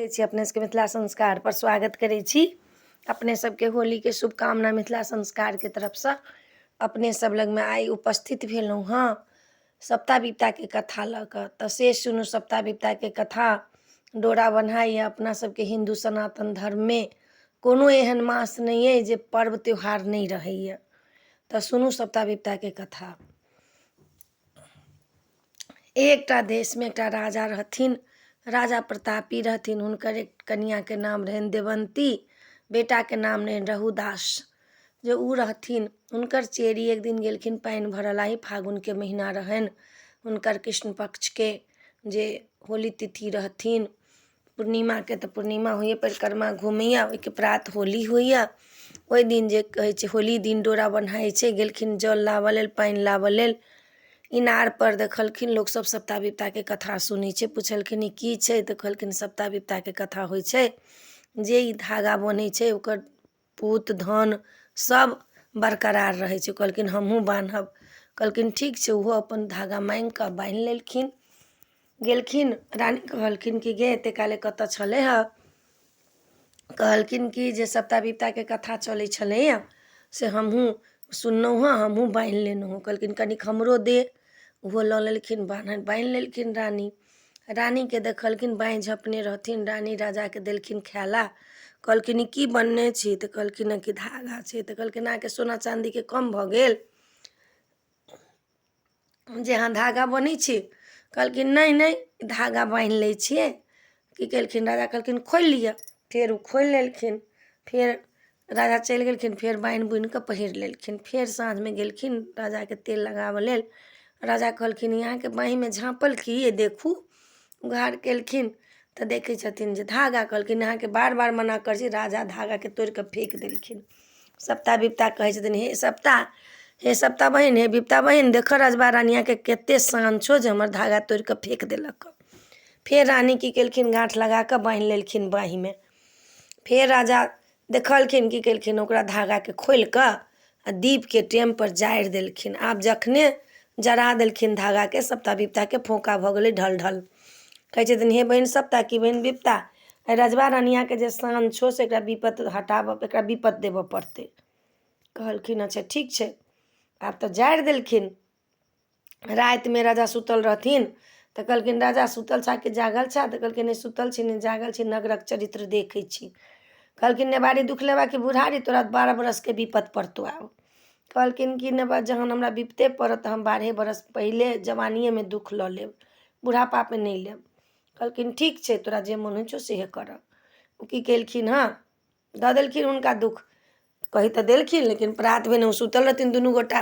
दै छी अपने सबके मिथिला संस्कारपर स्वागत करै छी। अपने सबके होलीके शुभकामना मिथिला संस्कारके तरफसँ। अपने सब लगमे आइ उपस्थित भेलहुँ हँ सप्ता विपताके कथा लऽ कऽ, तऽ से सुनू सप्ता विपताके कथा। डोरा बन्हाइए अपना सबके हिन्दू सनातन धर्ममे कोनो एहन मास नहि अइ जे पर्व त्योहार नहि रहैए। तऽ सुनू सप्ता विपताके कथा। एकटा देशमे एकटा राजा रहथिन, राजा प्रतापी रहथिन। हुनकर एक कनिआँके नाम रहनि देवन्ती, बेटाके नाम रहनि रहुदास। जे ओ रहथिन हुनकर चेरी एक दिन गेलखिन पानि भरऽ ला, फागुनके महीना रहनि, हुनकर कृष्ण पक्षके जे होली तिथि रहथिन पूर्णिमाके, तऽ पूर्णिमा होइए, परिक्रमा घुमैए, ओहिके प्रात होली होइए। ओहि दिन जे कहै छै होली दिन डोरा बन्हाइ छै। गेलखिन जल लाबऽ लेल, पानि लाबऽ लेल, इनारपर देखलखिन लोकसभ सप्ता विपताके कथा सुनै छै। पुछलखिन ई की छै? तऽ कहलखिन सप्ता विपताके कथा होइ छै, जे ई धागा बन्है छै ओकर पूत धन सब बरकरार रहै छै। कहलखिन हमहूँ बान्हब। कहलखिन ठीक छै। ओहो अपन धागा माँगि कऽ बान्हि लेलखिन। गेलखिन, रानी कहलखिन कि गे, एते काले कतऽ छलै हँ? कहलखिन कि जे सप्ता विपताके कथा चलै छलैए से हमहूँ सुनलहुँ हँ, हमहूँ बान्हि लेलहुँ हँ। कहलखिन कनिक हमरो दे। ओहो लऽ लेलखिन, बान्हि लेलखिन। रानी रानीके देखलखिन बाँहि झँपने रहथिन। रानी राजाके देलखिन खाय लए। कहलखिन ई की बन्हने छी? तऽ कहलखिन हँ कि धागा छै। तऽ कहलखिन अहाँके सोना चाँदीके कम भऽ गेल जे अहाँ धागा बन्है छी? कहलखिन नहि नहि, धागा बान्हि लै छियै। की केलखिन राजा? कहलखिन खोलि लिअ। फेर ओ खोलि लेलखिन। फेर राजा चलि गेलखिन, फेर बान्हि बुनि कऽ पहिर लेलखिन। फेर साँझमे गेलखिन राजाके तेल लगाबऽ लेल। राजा कहलखिन ई अहाँके बाँहिमे झाँपल की अइ? देखू। उघार केलखिन तऽ देखै छथिन जे धागा। कहलखिन अहाँके बार बार मना करै छी। राजा धागाके तोड़ि कऽ फेक देलखिन। सप्ता विपता कहै छथिन, हे सप्ता, हे सप्ता बहिन, हे विपता बहिन, देखऽ रजबा रानियाके कते शान छौ जे हमर धागा तोड़ि कऽ फेक देलक। फेर रानी की केलखिन? गाँठ लगा कऽ बान्हि लेलखिन बाँहिमे। फेर राजा देखलखिन, की केलखिन? ओकरा धागाके खोलि कऽ आ दीपके टेमपर जारि देलखिन। आब जखने जरा देलखिन धागाके, सप्ता विपताके फोका भऽ गेलै ढल ढल। कहै छथिन हे बहिन सप्ता की बहिन विपता, एहि रजबा रनियाके जे शान छौ से एकरा विपत हटाबऽ, एकरा विपत देबऽ पड़तै। कहलखिन अच्छा ठीक छै। आब तऽ जारि देलखिन। रातिमे राजा सुतल रहथिन तऽ कहलखिन राजा सुतल छह कि जागल छह? तऽ कहलखिन नहि सुतल छी नहि जागल छी, नगरक चरित्र देखै छी। कहलखिन नेबारी दुख लेबा कि बुढ़ारी, तोरा 12 बरसके विपत पड़तौ आब। कहलखिन कि ने जहन हमरा विपते पड़त तऽ हम 12 बरस पहिले जवानिएमे दुख लऽ लेब, बुढ़ापामे नहि लेब। कहलखिन ठीक छै, तोरा जे मोन होइ छौ सेहे करऽ। ओ की केलखिन हँ, दऽ देलखिन हुनका दुख। कहि तऽ देलखिन, लेकिन प्रात भेने ओ सुतल रहथिन दुनू गोटा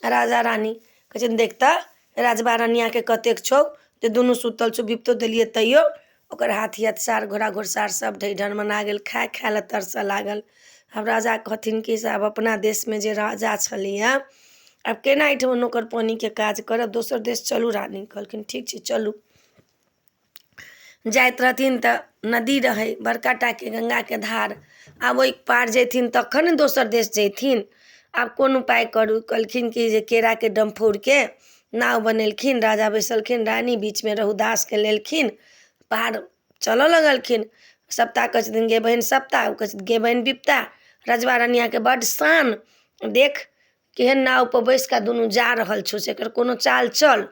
राजा रानी। कहै छथिन देख तऽ राजबा रनियाके कतेक छौ जे दुनू सुतल छौ, विपतो देलियै तैयो ओकर हाथी हथसार घोड़ा घोड़सार सब ढहि ढनमना गेल, खाय खाय लए तरसऽ लागल। आब राजा कहथिन कि से आब अपना देशमे जे राजा छलैए आब केना एहिठमा नौकर पानीके काज करब? दोसर देश चलू रानी। कहलखिन ठीक छै चलू। जाइत रहथिन तऽ नदी रहै बड़का टाके गङ्गाके धार। आब ओहि पार जयथिन तखन ने दोसर देश जयथिन। आब कोन उपाय करू? कहलखिन कि जे केराके डम्फौरके नाव बनेलखिन, राजा बैसलखिन, रानी बीचमे रहुदासके लेलखिन, पार चलऽ लगलखिन। सप्ता कहै छथिन गे बहिन सप्ता, ओ कहै छथिन गे बहिन विपता, रजवा रनियाके बड्ड शान देख, केहन नावपर बैसि कऽ दुनू जा रहल छौ से एकर कोनो चाल चल।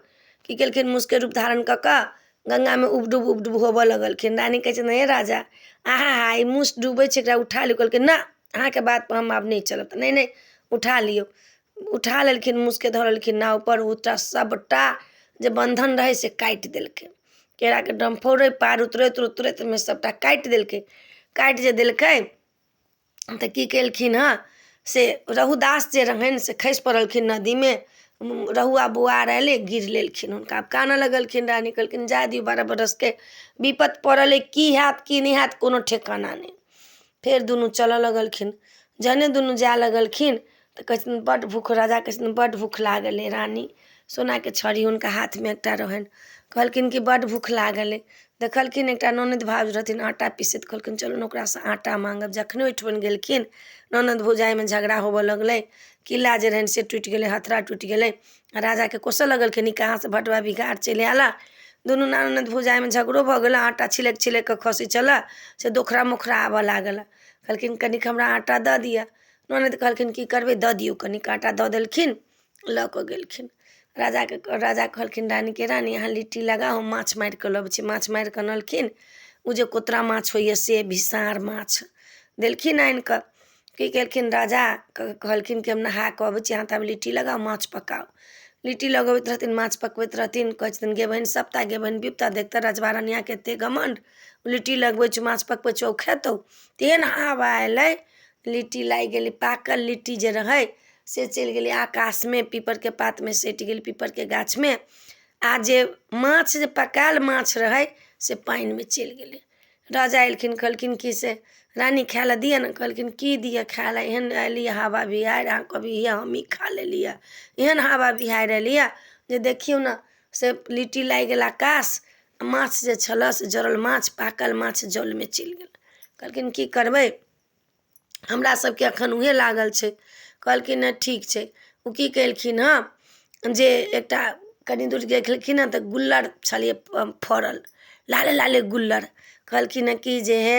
की केलखिन? मूसके रूप धारण कऽ कऽ गङ्गामे उबडुब उबडुब होबऽ लगलखिन। रानी कहै छथिन हे राजा, आहा हा, ई मूस डूबै छै, एकरा उठा लियौ। कहलखिन ना, अहाँके बातपर हम आब नहि चलब। तऽ नहि नहि, उठा लियौ। उठा लेलखिन मूसके, धऽ लेलखिन नावपर। ओ सभटा जे बन्धन रहै से काटि देलकै। केराके डम्फौर पार उतरैत उतरैत ओहिमे सभटा काटि देलकै। काटि जे देलकै तऽ की केलखिन हँ से रहुदास जे रहनि से खसि पड़लखिन नदीमे। रहुआ बोआर अयलै, गिर लेलखिन हुनका। आब कानऽ लगलखिन रानी। कहलखिन जाय दियौ, 12 बरसके विपत पड़ल अइ, की हैत की नहि हैत कोनो ठेकाना नहि। फेर दुनू चलऽ लगलखिन। जहने दुनू जाय लगलखिन तऽ कहै छथिन बड्ड भूख, राजा कहै छथिन बड्ड भूख लागल अइ रानी। सोनाके छड़ी हुनका हाथमे एकटा रहनि। कहलखिन कि बड्ड भूख लागल अइ। देखलखिन एकटा ननदि भाउज रहथिन आटा पीसैत। कहलखिन चलू ने ओकरासँ आटा माँगब। जखने ओहिठमन गेलखिन, ननदि भौजाइमे झगड़ा होबऽ लगलै। किला जे रहनि से टूटि गेलै, हथरा टूटि गेलै। राजाके कोसऽ लगलखिन ई कहाँसँ भटवा भिखार चलि आयल। दुनू ननदि भौजाइमे झगड़ो भऽ गेल आँटा छिलकि छिलकि कऽ खसै छलै से दोखरा मोखरा आबऽ लागल कहलखिन कनिक हमरा आँटा दऽ दिअ। ननदि कहलखिन की करबै दऽ दियौ कनिक आँटा दऽ देलखिन, लऽ कऽ गेलखिन। राजाके राजा कहलखिन रानीके, रानी अहाँ लिट्टी लगाउ, हम माछ मारि कऽ लबै छी। माछ मारि कऽ अनलखिन, ओ जे कोतरा माछ होइए से भिसार माछ देलखिन आनि कऽ। की केलखिन राजा कहलखिन कि हम नहा कऽ अबै छी, अहाँ तऽ लिट्टी लगाउ, माछ पकाउ। लिट्टी लगबैत रहथिन, माछ पकबैत रहथिन। कहै छथिन गे बहिन सप्ता, गे बहिन बिपता, देखतऽ रजबा रनिआके एते घमण्ड, लिट्टी लगबै छौ, माछ पकबै छौ, खेतौ। तेहन हवा अयलै, लिट्टी लागि गेलै, पाकल लिट्टी जे रहै से चलि गेलै आकाशमे, पीपरके पातमे सटि गेल पीपरके गाछमे, आ जे माछ जे पकायल माछ रहै से पानिमे चलि गेलै। राजा एलखिन, कहलखिन कि से रानी खाय लए दिअ ने। कहलखिन की दिअ खाय लए, एहन अयली हवा बिहाड़ि, अहाँ कहबै इएह हमहीँ खा लेलियै, एहन हवा बिहाड़ि एलियै जे देखियौ ने से लिट्टी लागि गेल आकाश, माछ जे छलऽ से जरल माछ पाकल माछ जलमे चलि गेल। कहलखिन की करबै, हमरा सबके एखन उहे लागल छै। कहलखिन हँ ठीक छै। ओ की केलखिन हँ जे एकटा कनि दूर गेलखिन हँ तऽ गुल्लड़ छलियै फड़ल, लाले लाले गुल्लड़। कहलखिन हँ कि जे हे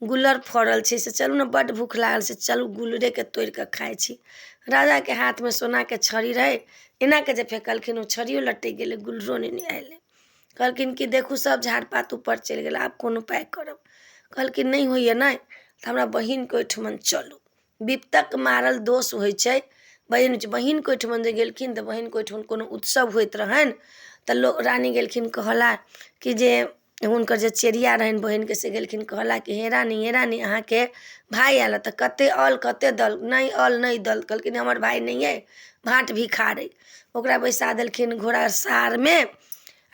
गुल्लड़ फड़ल छै, से चलू ने बड्ड भूख लागल छै, चलू गुल्लड़ेके तोड़ि कऽ खाइ छी। राजाके हाथमे सोनाके छड़ी रहै, एनाके जे फेकलखिन ओ छड़ियो लटकि गेलै, गुल्लड़ो नेने अयलै। कहलखिन कि देखू सब झाड़ पात ऊपर चलि गेल, आब कोन उपाय करब। कहलखिन नहि होइए नहि तऽ हमरा बहिनके ओहिठमन चलू। विपतक मारल दोष होइ छै बहिन, बहिनके ओहिठमन जे गेलखिन तऽ बहिनके ओहिठमन कोनो उत्सव होइत रहनि, तऽ लोक रानी गेलखिन कहला कि जे हुनकर जे चेरिया रहनि बहिनके से गेलखिन कहला कि हे रानी, हे रानी, अहाँके भाय आयल तऽ कते अल कते दल, नहि अल नहि दल। कहलखिन हमर भाय नहि अइ, भाँट भिखार अइ। ओकरा बैसा देलखिन घोड़ा सारमे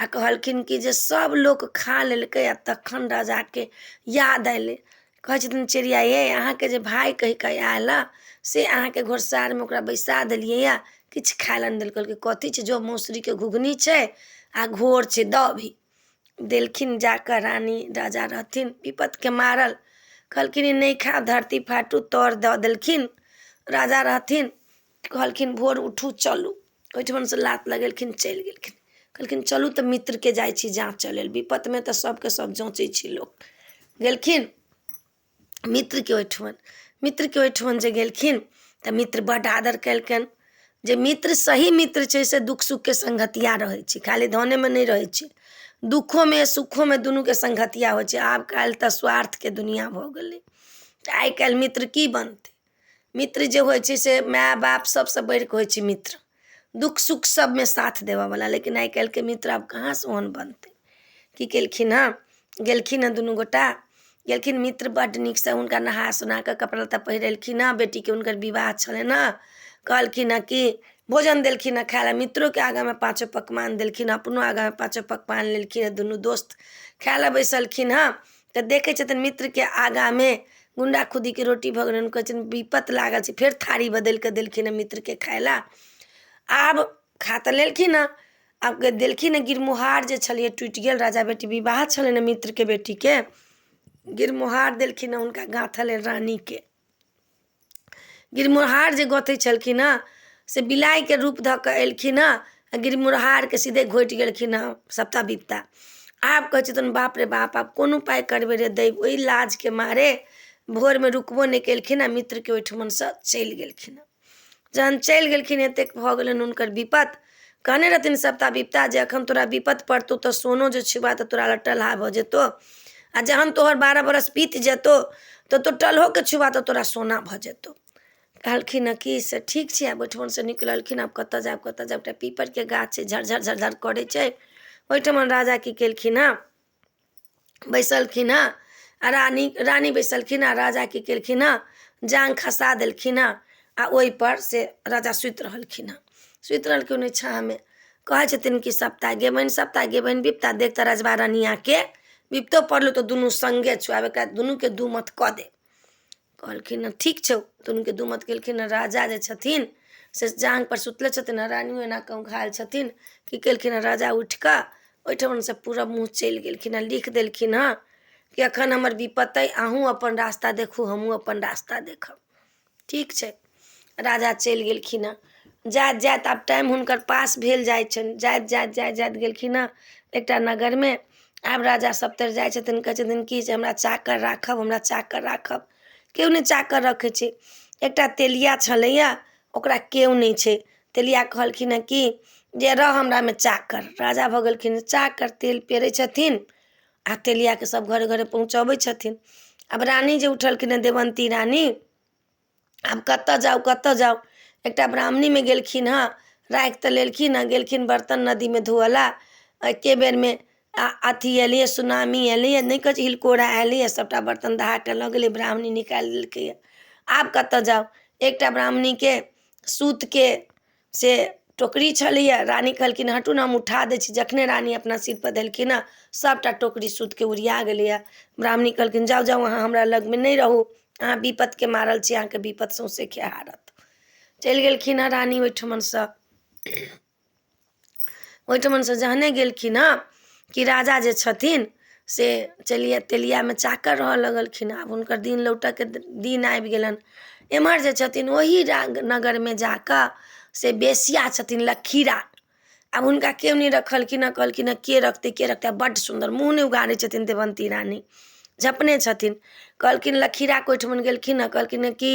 आ कहलखिन कि जे सब लोक खा लेलकै आ तखन राजाके याद अयलै। कहै छथिन चिड़िया ये अहाँके जे भाय कहि कऽ आयल से अहाँके घोड़सारमे ओकरा बैसा देलियै यऽ, किछु खाय लए नहि देलकै। कहलकै कथी छै, जो मौसरीके घुघनी छै आ घोर छै, दऽ अबही। देलखिन जाकऽ रानी राजा रहथिन विपतके मारल। कहलखिन ई नहि खायब, धरती फाटू तर दऽ देलखिन। राजा रहथिन, कहलखिन भोर उठू चलू। ओहिठमनसँ लात लगेलखिन, चलि गेलखिन। कहलखिन चलू तऽ मित्रके जाइ छी जाँचऽ लेल, विपतमे तऽ सबके सब जाँचै छै लोक। गेलखिन मित्रके ओहिठमन, मित्रके ओहिठमन जे गेलखिन तऽ मित्र बड्ड आदर केलकनि। जे मित्र सही मित्र छै से दुःख सुखके संगतिया रहै छै, खाली धनेमे नहि रहै छै, दुःखोमे सुखोमे दुनूके संगतिया होइ छै। आब काल्हि तऽ स्वार्थके दुनिआ भऽ गेलै, तऽ आइ काल्हि मित्र की बनतै। मित्र जे होइ छै से माय बाप सबसँ बढ़िकऽ होइ छै मित्र, दुःख सुख सबमे साथ देबऽवला। लेकिन आइ काल्हिके मित्र आब कहाँसँ ओहन बनतै। की केलखिन हँ, गेलखिन हँ दुनू गोटा गेलखिन। मित्र बड्ड नीकसँ हुनका नहा सोना कऽ कपड़ा लत्ता पहिरेलखिन हँ, बेटीके हुनकर विवाह छलनि हँ। कहलखिन हँ कि भोजन देलखिन हँ खाय लए, मित्रोके आगाँमे पाँचो पकवान देलखिन, अपनो आगाँमे पाँचो पकवान लेलखिन हँ। दुनू दोस्त खाय लए बैसलखिन हँ तऽ देखै छथिन मित्रके आगाँमे गुंडा खुदीके रोटी भऽ गेलनि। कहै छथिन विपत लागल छै, फेर थारी बदलि कऽ देलखिन हँ मित्रके खाय लए। आब खा तऽ लेलखिन हँ, आब देलखिन हँ गिरमोहार जे छलियै टूटि गेल, राजा बेटी विवाह छलनि मित्रके बेटीके, गिरमोहार देलखिन हँ हुनका गाँथऽ लेल रानीके। गिरमोहार जे गँथै छलखिन हँ से बिलाइके रूप धऽ कऽ एलखिन हँ आ गिरमोहारके सीधे घोटि गेलखिन हँ सभटा विपता। आब कहै छथिन बाप रे बाप, आब कोन उपाय करबै रे दैव। ओहि लाजके मारे भोरमे रुकबो नहि केलखिन आ मित्रके ओहिठमनसँ चलि गेलखिन। जहन चलि गेलखिन एतेक भऽ गेलनि हुनकर विपत। कहने रहथिन सभटा विपता जे एखन तोरा विपत पड़तौ तऽ सोनो जे छुबा तऽ तोरा लग टलहा भऽ जेतौ, आ जहन तोहर 12 बरस बीत जेतौ तऽ तो टलहोके छुबा तऽ तोरा सोना भऽ जेतौ। कहलखिन हँ कि से ठीक छै। आब ओहिठमनसँ निकललखिन, आब कतऽ जायब कतऽ जायब। एकटा पीपरके गाछ छै, झरझर झरझर करै छै। ओहिठमन राजा की केलखिन हँ, बैसलखिन हँ आ रानी रानी बैसलखिन हँ। राजा की केलखिन हँ, जाँग खसा देलखिन हँ आ ओहिपर से राजा सुति रहलखिन हँ, सुति रहलखिन ओहि छाँहमे। कहै छथिन कि सप्ता गे बहिन सप्ता, गे बहिन विपता, देख तऽ रजबा रनियाके विपतो पड़लौ तऽ दुनू सङ्गे छौ, आब एकरा दुनूके दू मत कऽ दे। कहलखिन हँ ठीक छौ, दुनूके दू मत केलखिन हँ। राजा जे छथिन से जाँघपर सुतले छथिन आ रानियो एना कऽ औँघायल छथिन। की केलखिन हँ, राजा उठि कऽ ओहिठमनसँ पूरब मुँह चलि गेलखिन हँ। लिख देलखिन हँ कि एखन हमर विपत अइ, अहूँ अपन रास्ता देखू, हमहूँ अपन रास्ता देखब। ठीक छै, राजा चलि गेलखिन हँ। जाइत जाइत आब टाइम हुनकर पास भेल जाइ छनि। जाइत जाइत जाइत जाइत गेलखिन हँ, एकटा नगरमे आब राजा सभतरि जाइ छथिन, कहै छथिन कि जे हमरा चाकर राखब, हमरा चाकर राखब। केओ नहि चाकर रखै छै। एकटा तेलिया छलैए, ओकरा केओ नहि छै। तेलिया कहलखिन हँ कि जे रह हमरामे चाकर। राजा भऽ गेलखिन चाकर, तेल पेरै छथिन आ तेलियाके सभ घरे घरे पहुँचबै छथिन। आब रानी जे उठलखिन हँ, देवन्ती रानी, आब कतऽ जाउ, कतऽ जाउ? एकटा ब्राह्मणीमे गेलखिन हँ, राखि तऽ लेलखिन हँ। गेलखिन बर्तन नदीमे धोअ लए, एके बेरमे अथी एलैए, सुनामी एलैए, नहि कहै छै, हिलकोरा एलैए, सभटा बर्तन दहा कऽ लऽ गेलै। ब्राह्मणी निकालि देलकैए। आब कतऽ जाउ? एकटा ब्राह्मणीके सूतके से टोकरी छलैए। रानी कहलखिन, हटू ने, हम उठा दै छी। जखने रानी अपना सिरपर देलखिन हँ, सभटा टोकरी सूतके उड़िया गेलैए। ब्राह्मणी कहलखिन, जाउ जाउ, अहाँ हमरा लगमे नहि रहू, अहाँ विपतके मारल छी, अहाँके विपत सौँसे खेहारत। चलि गेलखिन हँ रानी ओहिठमनसँ। ओहिठमनसँ जहने गेलखिन हँ कि राजा जे छथिन से चलिया तेलियामे चाकर रहऽ लगलखिन। आब हुनकर दिन लौटऽके दिन आबि गेलनि। एम्हर जे छथिन ओही नगरमे जाकऽ से बेसिया छथिन लखीरा। आब हुनका केओ नहि रखलखिन हँ। कहलखिन हँ, के रखतै, के रखतै? बड्ड सुन्दर, मुँह नहि उघारै छथिन देवन्ती रानी, झपने छथिन। कहलखिन, लखीराके ओहिठमन गेलखिन हँ, कहलखिन हँ कि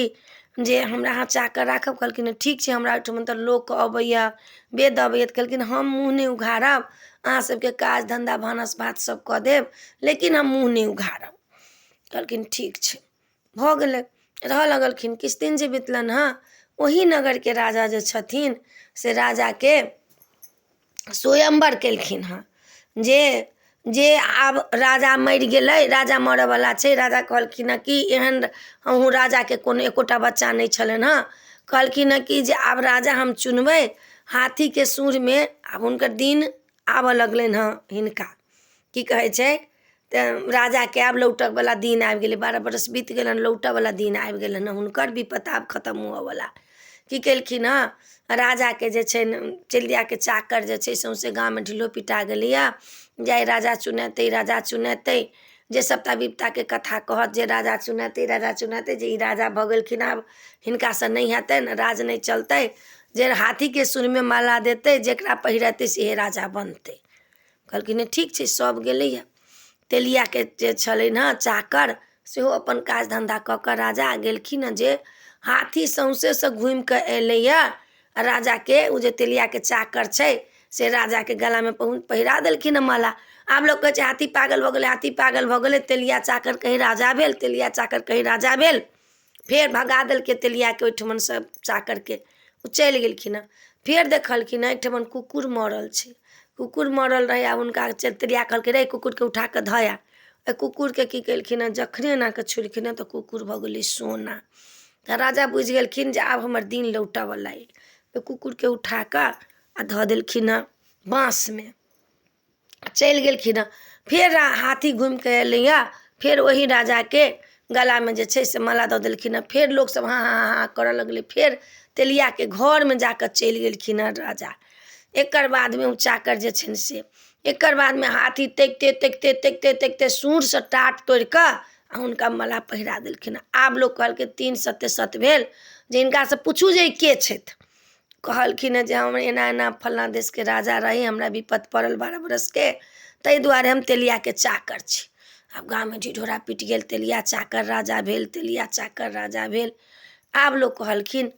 जे हमरा अहाँ चाकर राखब? कहलखिन हँ, ठीक छै, हमरा ओहिठमन तऽ लोक अबैए, वेद अबैए। तऽ कहलखिन, हम मुँह नहि उघारब, अहाँ सबके काज धन्धा भानस भात सब कऽ देब, लेकिन हम मुँह नहि उघारब। कहलखिन, ठीक छै। भऽ गेलै, रहऽ लगलखिन। किछु दिन जे बितलनि हँ, ओही नगरके राजा जे छथिन से राजाके स्वयंवर केलखिन हँ जे जे आब राजा मरि गेलै, राजा मरऽवला छै। राजा कहलखिन हँ कि एहन अहूँ राजाके कोनो एकोटा बच्चा नहि छलनि हँ। कहलखिन हँ कि जे आब राजा हम चुनबै हाथीके सूँढ़मे। आब हुनकर दिन आबऽ लगलनि हँ। हिनका की कहै छै तऽ राजाके आब लौटऽवला दिन आबि गेलै। 12 बरस बीत गेलनि, लौटऽवला दिन आबि गेलनि हँ। हुनकर विपत आब खतम हुअऽवला। की केलखिन हँ राजाके जे छै चेलियाके चाकर जे छै, सौँसे गाममे ढिल्लो पिटा गेलैए जे आइ राजा चुनेतै, राजा चुनेतै, जे सभटा विपताके कथा कहत, जे राजा चुनेतै, राजा चुनेतै, जे ई राजा भऽ गेलखिन, आब हिनकासँ नहि हेतनि, राज नहि चलतै, जे हाथीके सूँढ़मे माला देतै, जकरा पहिरेतै, सेहे राजा बनतै। कहलखिन, ठीक छै। सभ गेलैए। तेलियाके जे छलनि हँ चाकर, सेहो अपन काज धन्धा कऽ कऽ राजा गेलखिन हँ। जे हाथी सौँसेसँ घुमि कऽ एलैए आ राजाके ओ जे तेलियाके चाकर छै से राजाके गलामे पहिरा देलखिन हँ माला। आब लोक कहै छै, हाथी पागल भऽ गेलै, हाथी पागल भऽ गेलै, तेलिया चाकर कहीं राजा भेल, तेलिया चाकर कहीं राजा भेल। फेर भगा देलकै तेलियाके ओहिठमनसँ चाकरके, ओ चलि गेलखिन हँ। फेर देखलखिन हँ, एकठमन कुकुर मरल छै। कुकुर मरल रहै। आब हुनका तेलिया कहलकै, रे कुकुरके उठा कऽ धऽ आ। ओहि कुकुरके की केलखिन हँ, जखने एना कऽ छुलखिन हँ तऽ कुकुर भऽ गेलै सोना। तऽ राजा बुझि गेलखिन जे आब हमर दिन लौटऽवला अइ। ओहि कुकुरके उठा कऽ आ धऽ देलखिन हँ बाँसमे, चलि गेलखिन हँ। फेर हाथी घुमि कऽ एलैए, फेर ओही राजाके गलामे जे छै से माला दऽ देलखिन हँ। फेर लोकसभ हाँ हाँ हाँ करऽ लगलै। फेर तेलियाके घरमे जाकऽ चलि गेलखिन हँ राजा। एकर बादमे ओ चाकर जे छनि से एकर बादमे हाथी तकिते तकिते तकिते तकिते सूँढ़सँ टाट तोड़ि कऽ आ हुनका माला पहिरा देलखिन। आब लोक कहलकै, तीन सत्य सत्य भेल जे हिनकासँ पूछू जे ई के छथि। कहलखिन हँ जे हम एना एना फल्लाँ देशके राजा रही, हमरा विपत पड़ल 12 बरसके, ताहि दुआरे हम तेलियाके चाकर छी। आब गाममे ढिढोरा पिट गेल, तेलिया चाकर राजा भेल, तेलिया चाकर राजा भेल। आब लोक कहलखिन,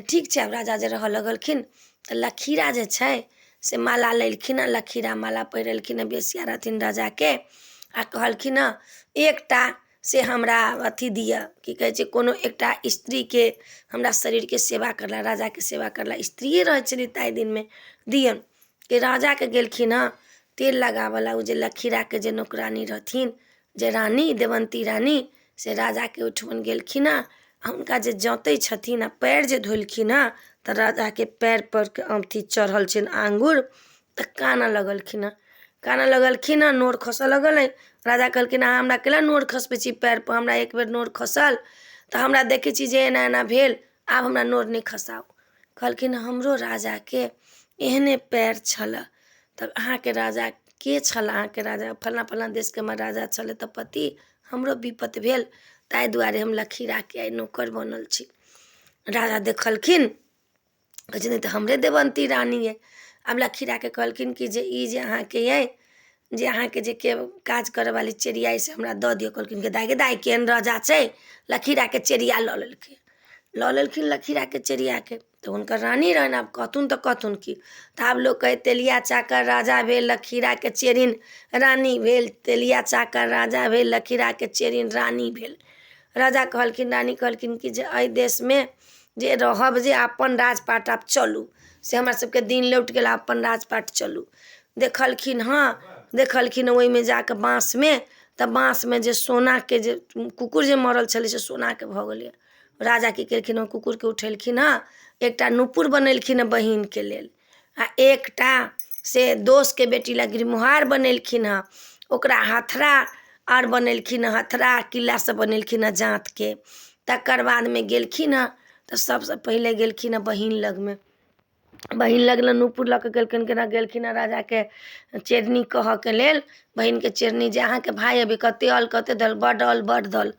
ठीक छै। आब राजा जे रहऽ लगलखिन तऽ लखीरा जे छै से माला लेलखिन हँ। लखीरा माला पहिरेलखिन हँ, बेसिया रहथिन राजाके, आ कहलखिन हँ, एकटा से हमरा अथी दिअ, की कहै छै, कोनो एकटा स्त्रीके हमरा शरीरके सेवा करला, राजाके सेवा करला स्त्रिए रहै छलै ताहि दिनमे, दिअ कि राजाके गेलखिन हँ तेल लगाबऽ ला। ओ जे लखीराके जे नौकरानी रहथिन, जे रानी देवन्ती रानी, से राजाके ओहिठमन गेलखिन हँ आ हुनका जे जँतै छथिन आ पएर जे धोलखिन हँ तऽ राजाके पएर पर अथी चढ़ल छनि आङ्गुर। तऽ कानऽ लगलखिन हँ, कानऽ लगलखिन हँ, नोर खसऽ लगल। राजा कहलखिन, अहाँ हमरा कैला नोर खसबै छी पएरपर? हमरा एक बेर नोर खसल तऽ हमरा देखै छी जे एना एना भेल, आब हमरा नोर नहि खसाउ। कहलखिन, हमरो राजाके एहने पएर छलऽ। तब अहाँके राजा के छलऽ? अहाँके राजा फल्लाँ फल्लाँ देशके हमर राजा छलै तऽ पति, हमरो विपत भेल, ताहि दुआरे हम लखीराके आइ नौकर बनल छी। राजा देखलखिन, कहै छथिन, तऽ हमरे देवन्ती रानी अइ। आब लखीराके कहलखिन कि जे ई जे अहाँके अइ जे अहाँके जे के काज करऽवाली चेरिया अइ से हमरा दऽ दिअ। कहलखिन गे दाइ गे दाइ, केहन राजा छै, लखीराके चेरिया लऽ लेलकै, लऽ लेलखिन लखीराके चेरियाके। तऽ हुनकर रानी रहनि, आब कहथुन तऽ कहथुन की? तऽ आब लोक कहै तेलिया चाकर राजा भेल, लखीराके चेरिन रानी भेल। तेलिया चाकर राजा भेल, लखीराके चेरिन रानी भेल। राजा कहलखिन, रानी कहलखिन कि जे एहि देशमे जे रहब जे अपन राजपाट आब चलू, से हमरा सबके दिन लौटि गेल, अपन राजपाट चलू। देखलखिन हँ, देखलखिन ओहिमे जाकऽ बाँसमे, तऽ बाँसमे जे सोनाके जे कुकुर जे मरल छलै से सोनाके भऽ गेलै। राजा की केलखिन? ओ कुकुरके उठेलखिन हँ, एकटा नूपुर बनेलखिन हँ बहिनके लेल, आ एकटा से दोसके बेटी लए गिरमुहार बनेलखिन हँ, ओकरा हथरा आर बनेलखिन हँ, हथरा किल्ला सब बनेलखिन हँ जाँतके। तकर बादमे गेलखिन हँ तऽ सबसँ पहिले गेलखिन हँ बहिन लगमे। बहिन लग नूपुर लऽ कऽ गेलखिन। केना गेलखिन हँ? राजाके चेरनी कहऽके लेल, बहिनके चेरनी, जे अहाँके भाय अभी कते अल कते दल, बड्ड अल बड्ड दल।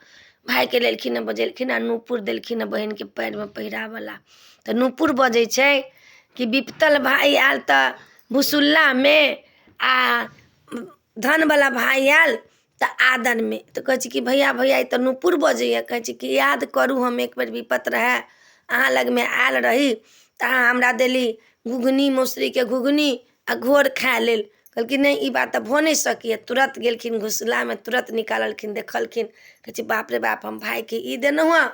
भायके लेलखिन हँ, बजेलखिन हँ, नूपुर देलखिन हँ बहिनके पयरमे पहिराबऽला। तऽ नूपुर बजै छै कि विपतल भाय आयल तऽ भुसुल्लामे, आ धनवला भाय आयल तऽ आदरमे। तऽ कहै छै कि भैया भैया, ई तऽ नूपुर बजैए। कहै छै कि याद करू, हम एक बेर विपत रहए अहाँ लगमे आयल रही तऽ अहाँ हमरा देली घुघनी, मसुरीके घुघनी आ घोर खाय लेल। कहलखिन नहि, ई बात तऽ भऽ नहि सकैए। तुरन्त गेलखिन घोसलामे, तुरन्त निकाललखिन, देखलखिन, कहै छै बाप रे बाप, हम भायके ई देलहुँ हँ।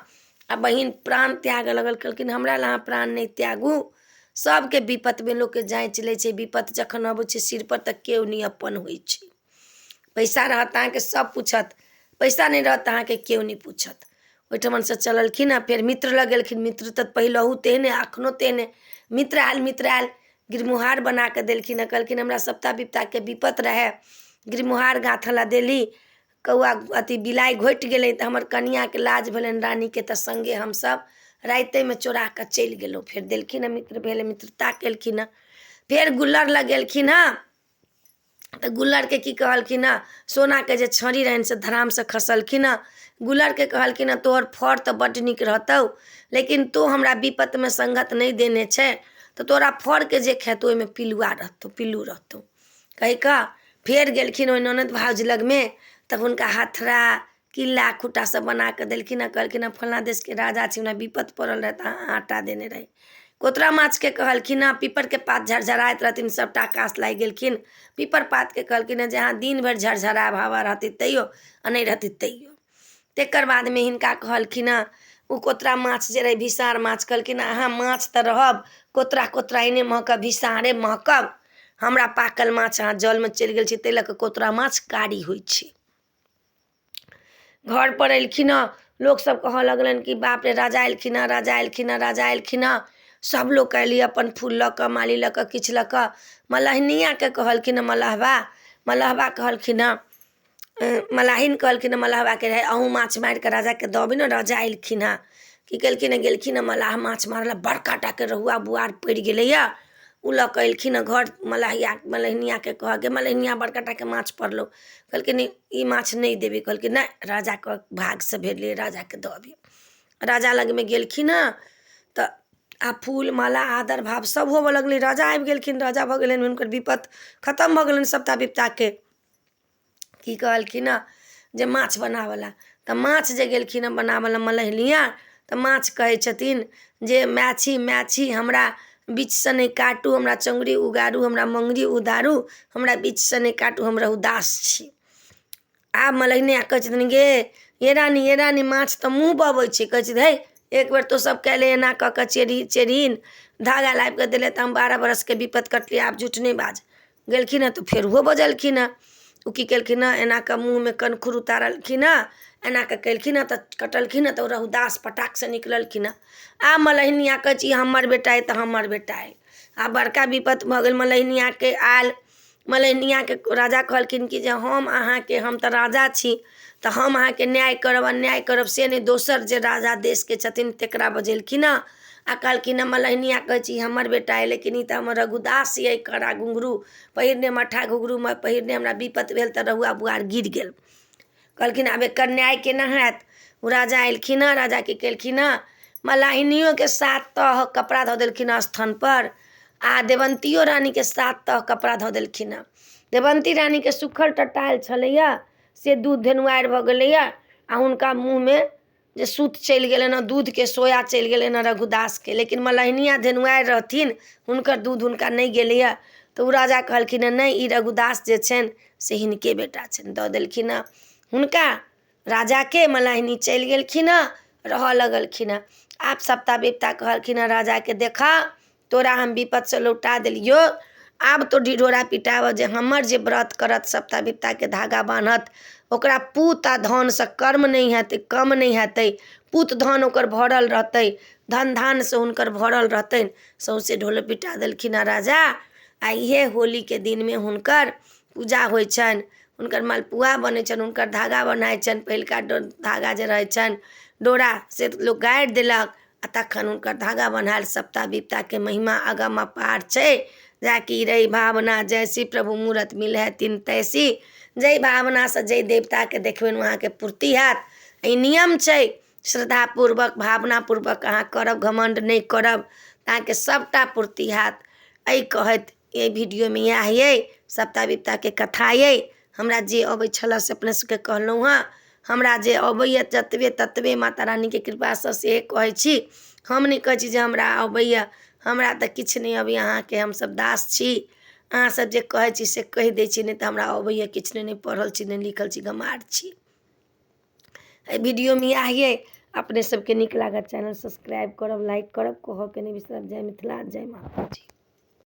आ बहिन प्राण त्यागऽ लगल। कहलखिन हमरा लए अहाँ प्राण नहि त्यागू। सभके विपतमे लोकके जाँचि लै छै। विपत जखन अबै छै सिरपर तऽ केओ नहि अपन होइ छै। पैसा रहत अहाँके सभ पूछत, पैसा नहि रहत तऽ अहाँके केओ नहि पूछत। ओहिठमनसँ चललखिन हँ, फेर मित्र लग गेलखिन। मित्र तऽ पहिलहु तेहने, एखनो तेहने। मित्र आयल, मित्र आयल, गिरमुहार बना कऽ देलखिन हँ। कहलखिन हमरा सप्ता विपताके विपत रहए, गिरमुहार गाँथऽ लए देली, कौआ अथी बिलाइ घोटि गेलै, तऽ हमर कनिआँके लाज भेलनि रानीके, तऽ सङ्गे हमसभ रातिएमे चोरा कऽ चलि गेलहुँ। फेर देलखिन हँ, मित्र भेल, मित्रता केलखिन हँ। फेर गुल्लर लग गेलखिन हँ तऽ गुल्लरके की कहलखिन हँ? सोनाके जे छड़ी रहनि से धरामसँ खसलखिन हँ। गुल्लरके कहलखिन हँ तोहर फर तऽ बड्ड नीक रहतौ, लेकिन तोँ हमरा विपतमे सङ्गत नहि देने छै, तऽ तोरा फरके जे खेतौ ओहिमे पिलुआ रहतौ, पिल्लू रहतौ। कहि कऽ फेर गेलखिन ओहि ननदि भाउज लगमे, तब हुनका हथरा किल्ला खुट्टा सब बना कऽ देलखिन हँ। कहलखिन हँ फल्लाँ देशके राजा छी, हमरा विपत पड़ल रहए तऽ अहाँ आटा देने रही। कोतरा माछके कहलखिन हँ, पीपरके पात झरझराइत रहथिन, सभटा आकाश लागि गेलखिन। पीपर पातके कहलखिन हँ जे अहाँ दिन भरि झरझरायब, हवा रहतै तैयो आ नहि रहतै तैयो। तकर बादमे हिनका कहलखिन हँ, ओ कोतरा माछ जे रहै भिसार माछ, कहलखिन अहाँ माछ तऽ रहब, कोतरा कोतराइने महकब, भिसारे महकब, हमरा पाकल माछ अहाँ जलमे चलि गेल छी, ताहि लऽ कऽ कोतरा माछ कारी होइ छै। घरपर एलखिन हँ, लोकसभ कहऽ लगलनि कि बाप रे, राजा एलखिन हँ, राजा एलखिन हँ, राजा एलखिन हँ। सभ लोक अयली अपन फूल लऽ कऽ, माली लऽ कऽ, किछु लऽ कऽ। मलहनिआँके कहलखिन हँ, मलहबा, मलहबा कहलखिन हँ, मलाहिन कहलखिन हँ मलहबाके, रे अहूँ माछ मारि कऽ राजाके दऽ अबियौ ने, राजा एलखिन हँ। की केलखिन हँ? गेलखिन हँ मलाह माछ मारय लए, बड़का टाके रहुआ बुआर पड़ि गेलैए। ओ लऽ कऽ एलखिन हँ घर। मलहिया मलहिनिआँके कहऽ गे मलहिनिआ, बड़का टाके माछ पड़लौ। कहलकै नहि, ई माछ नहि देबै। कहलकै नहि, राजाके भागसँ भेटलै, राजाके दऽ अबियौ। राजा लगमे गेलखिन हँ तऽ आब फूल माला आदर भाव सब होबऽ लगलै। राजा आबि गेलखिन, राजा भऽ गेलनि, हुनकर विपत खतम भऽ गेलनि सभटा विपताके। की कहलखिन हँ जे माछ बनाबऽ लए, तऽ माछ जे गेलखिन हँ बनाबऽ लए मलहनिआ, तऽ माछ कहै छथिन जे माछी माछी, हमरा बीचसँ नहि काटू, हमरा चङ्गुरी उगारू, हमरा मङ्गुरी उदारू, हमरा बीचसँ नहि काटू, हम रहुदास छी। आब मलहिनिआ कहै छथिन गे ये रानी, ये रानी, माछ तऽ मुँह बबै छै। कहै छै हे, एक बेर तोँ सब कएले एना कऽ कऽ चेरी चेरीन धागा लाबि कऽ देले तऽ हम 12 बरसके विपत कटलियै, आब झूठ नहि बाज। गेलखिन हँ तऽ फेर ओहो बजलखिन हँ। ओ की केलखिन हँ? एना कऽ मुँहमे कनखुर उतारलखिन हँ, एना कऽ केलखिन हँ तऽ कटलखिन हँ, तऽ ओ रहुदास पटाकसँ निकललखिन हँ। आब मलहिनिआ कहै छी हमर बेटा अइ तऽ हमर बेटा अइ। आब बड़का विपत भऽ गेल मलहिनिआके। आयल मलहिनिआके राजा कहलखिन कि जे हम अहाँके, हम तऽ राजा छी, तऽ हम अहाँके न्याय करब, अन्याय करब से नहि। दोसर जे राजा देशके छथिन तकरा बजेलखिन हँ आ कहलखिन हँ मलहिनिआ कहै छी हमर बेटा अइ, लेकिन ई तऽ हमर रघुदास अइ, कड़ा घुँघरू पहिरने, मट्ठा घुँघरूमे पहिरने, हमरा विपत भेल तऽ रहुआ बुआर गिर गेल। कहलखिन आब एकर न्याय केना हैत? ओ राजा एलखिन हँ। राजा की केलखिन हँ? मलाहिनियोके 7 तह कपड़ा धऽ देलखिन हँ स्तनपर, आ देवन्तियो रानीके 7 तह कपड़ा धऽ देलखिन हँ। देवन्ती रानीके सुखल टटायल छलैए से दूध धेनुआरि भऽ गेलैए आओर हुनका मुँहमे जे सूत चलि गेलनि हँ, दूधके सोया चलि गेलनि हँ रघुदासके। लेकिन मलहिनिया धेनुआरि रहथिन, हुनकर दूध हुनका नहि गेलैए। तऽ ओ राजा कहलखिन हँ, नहि, ई रघुदास जे छनि से हिनके बेटा छनि। दऽ देलखिन हँ हुनका राजाके। मलहिनी चलि गेलखिन हँ, रहऽ लगलखिन हँ। आब सप्ता विपता कहलखिन हँ राजाके, देखऽ तोरा हम विपतसँ लौटा देलियौ, आब तो ढिढोरा पिटाबऽ जे हमर जे व्रत करत, सप्ता विपताके धागा बान्हत, ओकरा पूत आ धनसँ कर्म नहि हेतै, कम नहि हेतै, पूत धन ओकर भरल रहतै, धन धानसँ हुनकर भरल रहतनि। सौँसे ढोल पिटा देलखिन हँ राजा। आ इएह होलीके दिनमे हुनकर पूजा होइ छनि, हुनकर मलपुआ बनै छनि, हुनकर धागा बन्हाइ छनि। पहिलुका धागा जे रहै छनि डोरा, से लोक गाड़ि देलक आ तखन हुनकर धागा बन्हायल। सप्ता विपताके महिमा अगम अपार छै। जाकि रही भावना जैसी प्रभु मूरत मिलै तिन तैसी। जाहि भावनासँ जाहि देवताके देखबनि, अहाँके पूर्ति हैत। ई नियम छै। श्रद्धापूर्वक भावनापूर्वक अहाँ करब, घमण्ड नहि करब, अहाँके सभटा पूर्ति हैत। एहि कहैत एहि वीडियोमे इएह अइ, सप्ता विपताके कथा अइ। हमरा जे अबै छलऽ से अपने सबके कहलहुँ हँ। हमरा जे अबैए जतबे ततबे माता रानीके कृपासँ से कहै छी। हम नहि कहै छी जे हमरा अबैए, हमरा तऽ किछु नहि अबैए। अहाँके हमसब दास छी, अहाँसब जे कहै छी से कहि दै छी, नहि तऽ हमरा अबैए किछु नहि, नहि पढ़ल छी, नहि लिखल छी, गमार छी। एहि वीडियोमे इएह अइ। अपने सबके नीक लागत चैनल सब्सक्राइब करब, लाइक करब, कहऽके नहि बिसरब। जय मिथिला, जय माताजी।